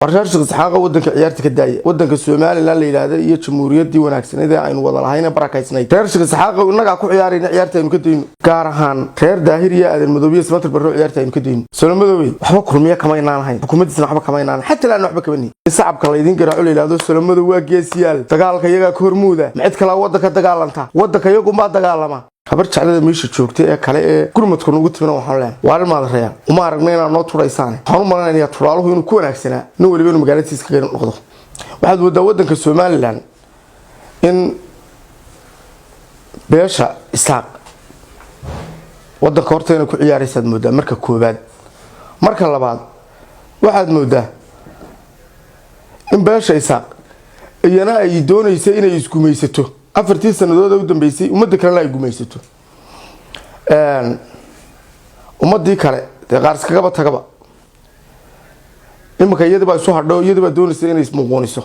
Reer Sheekh Isxaaqa, wadanka ciyaarta ka daaya. Wadanka Somaliland la yidhaahda iyo jamhuuriyaddii wanaagsaneyd ee aynu wada lahayna barakaysnayd, reer Sheekh Isxaaqa, innagaa ku ciyaarayna, ciyaarta aynu ka dayno. Gaar ahaan reer Daahir iyo Aadan Madoobiye, Samatar Barro, ciyaarta aynu ka dayno. Solomadowey, waxba Kulmiye kama inaan lahayn, xukuumaddiisna waxba kama inaan, xataa laan waxba kama nihin. In sacabka laydin garaaco, la yidhahdo Solomadow waa geesiyaal, dagaalka iyagaa ka hormuuda, ma cid kalaa wadanka dagaalanta? Wadanka iyagumaa dagaalama. Habar Jeclada meesha joogtay ee kale ee gurmadka nugu timina, waxaan leenahay, waalin maadareeyaan, uma aragna inaad noo turaysaan. Waxaan u malaynayaa turaaluhu inuu ku wanaagsanaa nin waliba inuu magaaladiisa kaga noqdo. Waxaad moodaa wadanka Somaliland in beesha Isaaq wadanka horta inay ku ciyaaraysaad moodaa marka koobaad. Marka labaad, waxaad moodaa in beesha Isaaq iyana ay doonaysa inay isgumaysato 4tii sanadood u dambeysay, ummadda kalena ay gumaysato. Ummadii kale dee qaar iskagaba tagaba, iminka iyadii baa isu hadho, iyadii baa doonaysa inay ismuquuniso.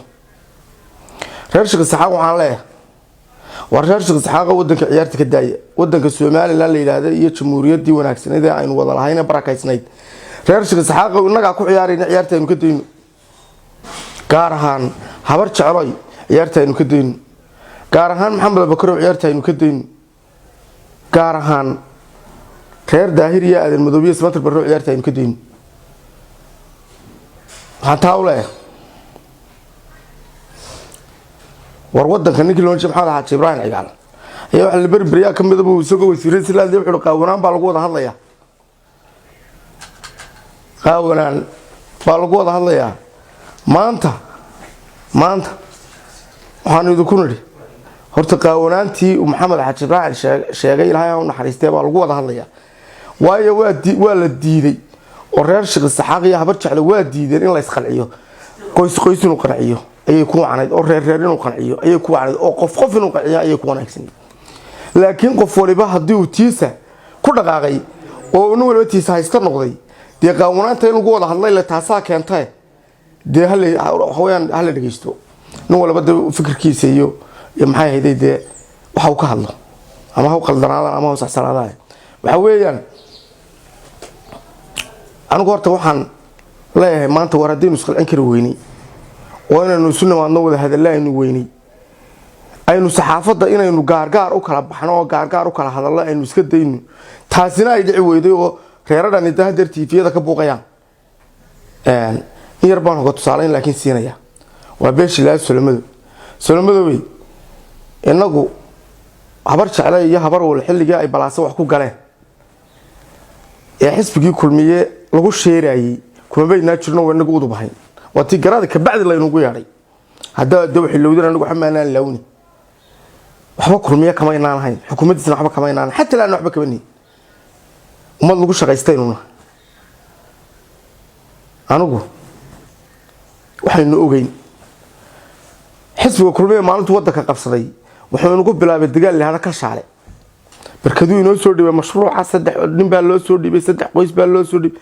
Reer Sheekh Isxaaq waxaan leeyahay, war reer Sheekh Isxaaqa, wadanka ciyaarta ka daaya. Wadanka Somaliland la yidhaahda iyo jamhuuriyaddii wanaagsaneyd ee aynu wada lahayna barakaysnayd, reer Sheekh Isxaaqa, innagaa ku ciyaarayna, ciyaarta aynu ka dayno. Gaar ahaan Habar Jecloy, ciyaarta aynu ka dayno. Gaar ahaan Maxamed Abakarow, ciyaarta aynu ka dayno. Gaar ahaan reer Daahir iyo Aadan Madoobiye, Samatar Barro, ciyaarta aynu ka dayno. Waxaan taa u leeyahay, war wadanka ninkii loo jeeday Maxamed Xaaji Ibraahim Cigaal ayaa waxa la berberiyaa ka mid ah isagoo wasiirada silaadii, wuxuu qaawanaan baa lagu wada hadlayaa, qaawanaan baa lagu wada hadlayaa. Maanta waxaanu idinku nidhi, horta qaawanaantii uu Maxamed Xaaji Ibraahim sheegay, Ilaahay ha u naxariistee, baa lagu wada hadlayaa. Waayo, waa la diiday oo reer Sheekh Isxaaq iyo Habar Jecle waa diideen in la isqanciyo. Qoys qoys inuu qanciyo ayay ku wacnayd, oo reer reer inuu qanciyo ayay ku wacnayd, oo qof qof inuu qanciyo ayay ku wanaagsanayd. Laakiin qof waliba haddii uu tiisa ku dhaqaaqay oo nin waliba tiisa haysta noqday, dee qaawanaanta in lagu wada hadlay le taasaa keentae, dee hal waxa weeyaan hala dhegeysto nin waliba dee fikirkiisa iyo maxay ahayday, dee waxa uu ka hadlo, ama ha u qaldanaadaan ama ha u saxsanaadaan. Waxa weeyaan, anigu horta waxaan leeyahay maanta, war haddaynu isqalcin kari weynay oo inaynu isu nimaadno, wada hadalla aynu weynay, aynu saxaafadda inaynu gaargaar u kala baxno oo gaargaar u kala hadallo aynu iska dayno, taasina ay dhici weyday oo reeradhani da hadeer TV-yada ka buuqayaan. In yar baan hoga tusaaleyn laakiin siinaya, waa beeshii laa Solomadow. Solomadowey, innagu Habar Jecle iyo Habar Wal xilligii ay Balaase wax ku galeen ee xisbigii Kulmiye lagu sheerayey kuma baynaa jirno, waa inagu udub ahayn. Waa tii garaada kabacdi laynugu yeedhay. Haddaa de waxay lowdan, anagu waxba maanaan laawni, waxba Kulmiye kama inaan ahayn, xukuumaddiisna waxba kama inaan, xataa laan waxba kama nihin. Ummad lagu shaqaystaynuna anigu waxaynu ogeyn xisbiga Kulmiye maalintuu waddanka qabsaday wuxuu inagu bilaabay dagaal lahada Kalshaale. Barkaduu inoo soo dhiibay mashruuca, saddex nin baa loo soo dhiibay, saddex qoys baa loo soo dhiibay.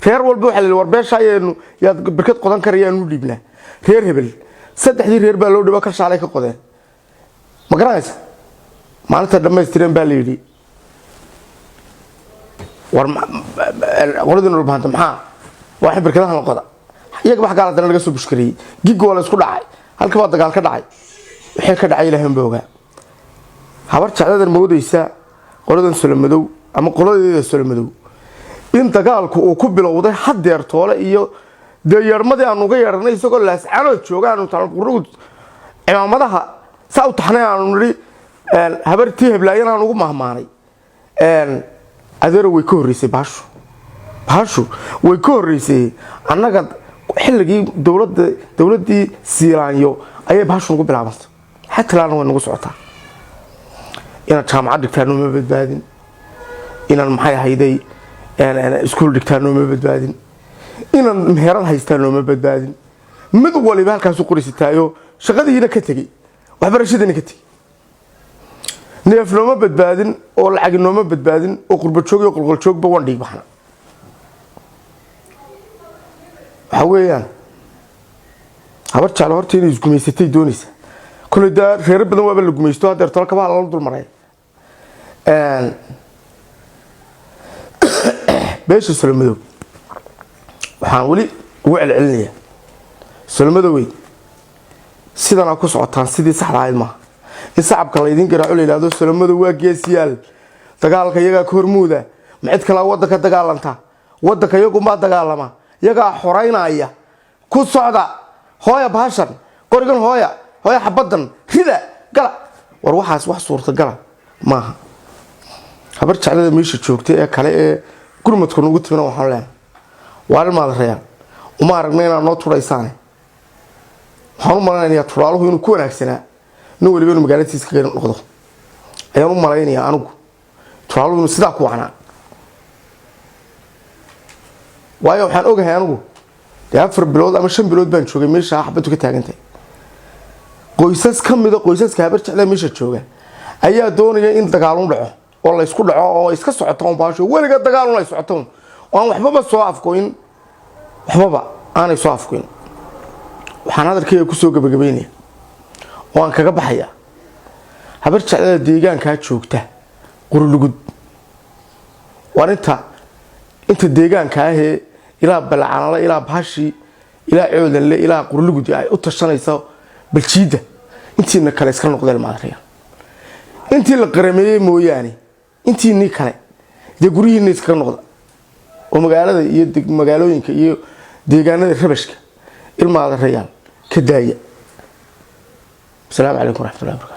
Reer walba waxaa la yidhi, war beesha ayaanu yaad barkad qodan karayaanu dhiibnaa, reer hebel. Saddexdii reer baa loo dhiiba, Kalshaalay ka qodeen. Ma garanaysa maalinta dhammaystireen baa la yidhi, war qoladii Dhulbahanta maxaa waa barkadahan la qoda? Iyaga wax gaal haddana laga soo bushkariyey, gig waa la isku dhacay, halka baa dagaal ka dhacay. Wixii ka dhacay Ilaahay unba ogaa. Habar Jecladan moodaysa qoladan Solomadow ama qoladeeda Solomadow in dagaalku uu ku bilowday hadeer toole iyo dee yeermadii aanu uga yeedhanay isagoo Laascanood jooga, aanu qurnugu cimaamadaha saa u taxnay, aanu nidhi habartii heblaayan aan ugu mahmaanay. Adeero, way ka horreysay baashu, baashu way ka horreysay. Annaga xilligii dowladda, dowladdii Siilaanyo ayay baashu nagu bilaabantay, xatalaana way nagu socotaa. Inaad jaamacad dhigtaa nooma badbaadin, inaan maxay ahayday iskuul dhigtaa nooma badbaadin, inaan meherad haystaa nooma badbaadin. Mid waliba halkaasu qorisitaayo, shaqadiina ka tegey, waxbarashadiina ka tegey. Neef nooma badbaadin oo lacagi nooma badbaadin oo qurbajoog iyo qolqoljoogba waan dhiig baxna. Waxaa weeyaan, Habar Jeclo horta inay isgumaysatay doonaysa. Koley daa reero badan waaba la gumaysto, hadeer tolo kabaha lala dul maray. Beesha Solomadow waxaan weli ugu celcelinayaa Solmadowey, sidanaa ku socotaan sidii saxda ahayd maaha. In sacabka laydiin garaaco, la yidhahdo Solmadow waa geesiyaal, dagaalka iyagaa ka hormuuda, ma cid kalaa waddanka dagaalanta? Waddanka iyagumaa dagaalama, iyagaa xoraynaya. Ku socda, hooya bahashan, qorigan hooya, hooya xabaddan rida gala. War waxaas wax suurtagala maaha. Habar Jeclada meesha joogtay ee kale ee gurmadka nugu timina, waxaan leenahay, waar ilmaadareyaal, uma aragna inaad noo tudhaysaane. Waxaan u malaynayaa tudhaaluhu inuu ku wanaagsanaa nin waliba inuu magaaladiisa kaga noqdo ayaan u malaynayaa anigu, tudhaaluhu inuu sidaa ku wacnaa. Waayo, waxaan ogahay anigu dee 4 bilood ama 5 bilood baan joogay meesha xabaddu ka taagantahay. Qoysas ka mida qoysaska Habar Jeclaa meesha jooga ayaa doonaya in dagaalun dhaco oo laysku dhaco oo iska socoto un baasho, weliga dagaalun ay socoto oo aan waxbaba soo afgoyn, waxbaba aanay soo afgoyn. Waxaan hadalkayga kusoo gabagabeynaya oo aan kaga baxaya, Habar Jeclada deegaankaa joogta Qurlugud, waa inta deegaanka ahee ilaa Balcanale, ilaa Bahashii, ilaa Coodanle, ilaa Qurlugud ay u tashanaysa baljiidda. Intiina kale iska noqdeen maadariya, intii la qarameeyey mooyaane, intiinii kale dee guryihiina iskaga noqda oo magaalada iyo magaalooyinka iyo deegaanada rabashka, ilmaadarayaal, ka daaya. Asalaamu calaykum waraxmatullahi barakaatu.